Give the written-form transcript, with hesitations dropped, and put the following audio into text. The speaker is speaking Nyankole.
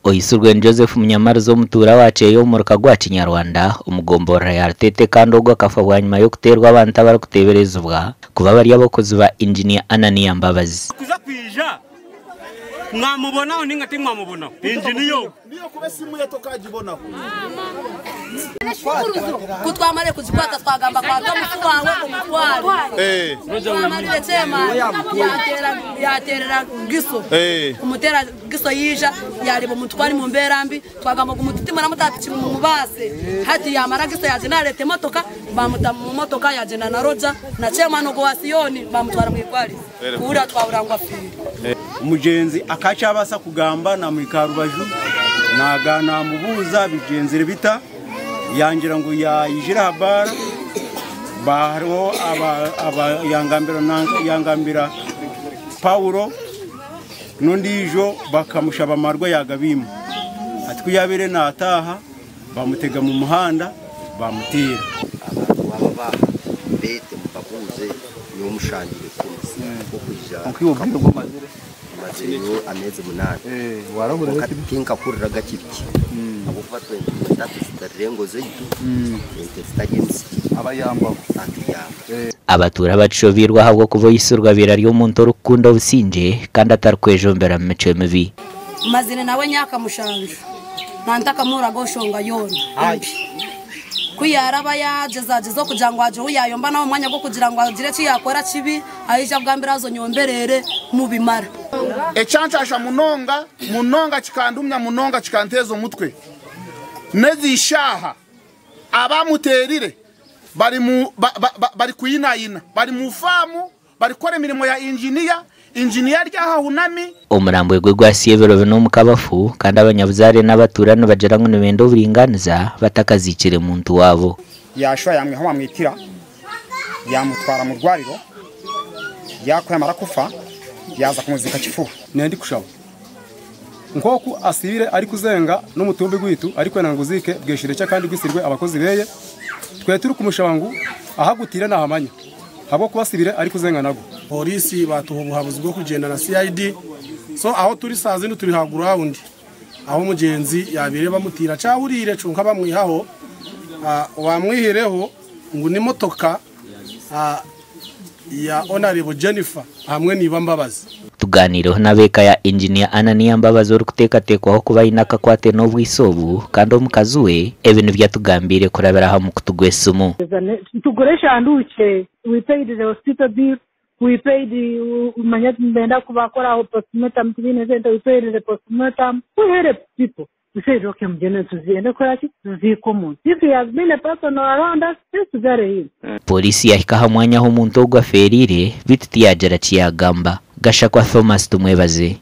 Oisirwe ni Joseph Munyamariza omutuura wa Kyeyo omu muruka gwa Kinyarwanda omu gomborora ya Rutete kandi ogu akafa bwanyima y'okuteerwa abantu abarikuteeberezibwa kuba bari abakozi ba Engineer Anania Mbabazi. Kuza kwija mwamubonaho ninga timwamubonaho engineer ogu. Niyo kuba esimu ye tokagibonaho. Ku twamarire kugikwata twagamba kwata omufu wawe omutware. Twamarire chairman yateerera Giso. Kumuteera Giso yaija yareeba omuntu ku ari mu mbeera mbi twagamba ogu muntu timuramuta timumubaase. Hati yamara Giso yagyenda yareeta emotoka bamuta mu motoka yagyenda na Roger na chairman ogwo wa Sioni bamutwara mu irwariro. Kuhurira twahurira ngu afiire. Omugyenzi akakyabaasa kugamba namuhika aha rubaju namubuuza bigyenzire bita, yangira ngu yaijire aha baara hariho yangambira Paulo n'ondiijo bakamushaba amarwa yagabiima. Hati ku yabaire nataaha bamutega mu muhanda bamuteera. Abantu waaba baaha beete mubabuuze nyowe mushangire kunu okwija mazireyo ameezi munaana kwonka tinkahuriraga kiri ki ahabw'okuba twente tatu zitari rengo zaitu ente zitari emisiri atuyamba. Abatuura bakishobeirwe ahabw'okuba Oisirwe abaire ari omuntu orikukunda obusingye kandi atarikwejombera mu micwe mibi. Mazire nawe emyaka mushanju nantakamuhuraga oshonga yoona embi. Ku yaaraba yagyezagyeza okugira ngu agire ou yaayomba nawe omu mwanya gw'okugira ngu agire eki yaakora kibi, aija akugambira haza onyombereere mubimara. Ekyanshasha munonga munonga kikandumya munonga kikanteeza omutwe n'ezi shaaha abamuteerire bari mu ba, ba, ba, bari kuyinayina bari mu faamu bari kukora emirimo ya inginiya, inginiya ari aha ahunami. Omurambo gwe gwasiya ebiro bina omu kabafu kandi abanyabuzaare n'abatuura nibagira ngu nibenda oburingaaniza batakaziikire muntu waabo. Yashuba yamwihaho bamwitira, yamutwara mu rwariro, yaku yamara kufa yaza kumuzika kifuba. Nendikushaba nk'oku asiibire arikuzenga n'omutumbi gwaitu arikwenda ngu guziike bwesherekye kandi gwisirwe abakozi beye, twe turikumushaba ngu ahagutiire nahamanya ahabw'okuba asiibire arikuzenga nagwo. Pooriisi baatuha obuhabuzi bw'okugyenda na CID, so aho turi saaha zinu turi ha ground ahu omugyenzi yaabaire bamutiire akyahuriire kyonka bamwihaho, owamwihireho ngu n'emotoka ya Honarebo Jennifer hamwe na Iba Mbabazi. Tugaaniireho n'ab'eka ya Engineer Anania Mbabazi orikuteekateekwaho kuba aine akakwate n'obwitsi obu kandi omukazi we, ebi nibyo atugambiire kurabira aha mukutu gw'esimu. Tugura eshanduukye, we paid the hospital bill, we paid manya nibenda kubakoraho postmortem tibaine sente, we paid the postmortem, we help people. We said okay mugyende tugyende kukora ki tuziike omuntu. If he has been a person around us, let's bury him. Pooriisi yahika aha mwanya ahu omuntu ogu afeereire beitu tiyagira ki yaagamba. Gashakwa Thomas Tumwebaze.